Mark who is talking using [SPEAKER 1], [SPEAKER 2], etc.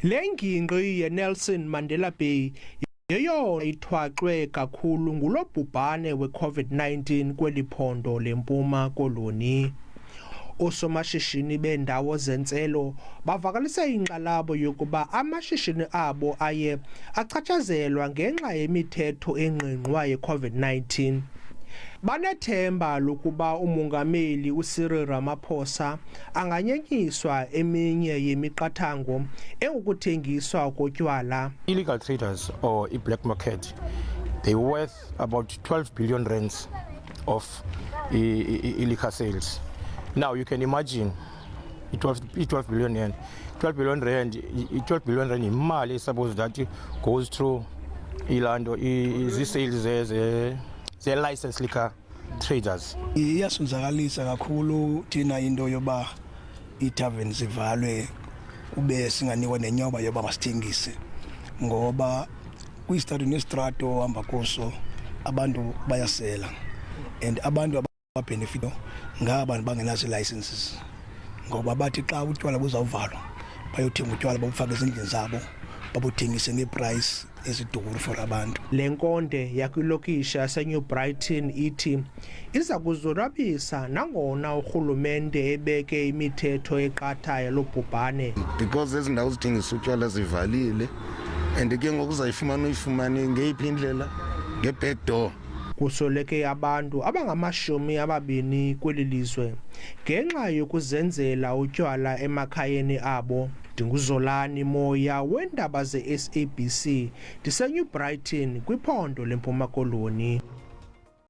[SPEAKER 1] Le ngingqi yeNelson Mandela Bay yeyona ithwaxwe kakhulu ngulo bhubhane we-COVID-19 kweli phondo leMpuma Koloni. Oosomashishini beendawo zentselo bavakalise inkxalabo yokuba amashishini abo aye achatshazelwa ngenxa yemithetho engqingqwa ye-COVID-19. Banethemba lokuba umongameli uCyril Ramaphosa anganyenyiswa eminye yemiqathango engukuthengiswa kotywala.
[SPEAKER 2] Illegal traders or i-black market, they worth about 12 billion rands of i-liquor sales. Now you can imagine i-12 billion rand, 12 billion rand, i-12 billion rand imali suppose that goes through ilando zii-sales ze-license liquor traders.
[SPEAKER 3] Iyasonzakalisa kakhulu thina into yoba iithaveni zivalwe, kube singanikwa nenyoba yoba masithengise, ngoba kwistrato nestrato ohamba kuso abantu bayasela, and abantu ababenefit ngaba bantu bangenazo ii-licenses, ngoba bathi xa utywala buzawuvalwa bayothenga utywala, babufake ezindlini zabo, babuthengise ngeeprice eziduru for abantu.
[SPEAKER 1] Le nkonde yakwilokishi yaseNew Brighton ithi iza kuzonwabisa nangona urhulumente ebeke imithetho eqatha yalo bhubhane.
[SPEAKER 4] Because ezi ndawo zithengisa utywala zivalile, and ke ngoku uzayifumana uyifumane ngeyiphi indlela? Nge-back door.
[SPEAKER 1] Kusweleke abantu abangama-20 kweli lizwe ngenxa yokuzenzela utywala emakhayeni abo. NdinguZolani Moya weendaba ze-SABC, ndiseNew Brighton kwiphondo leMpuma Koloni.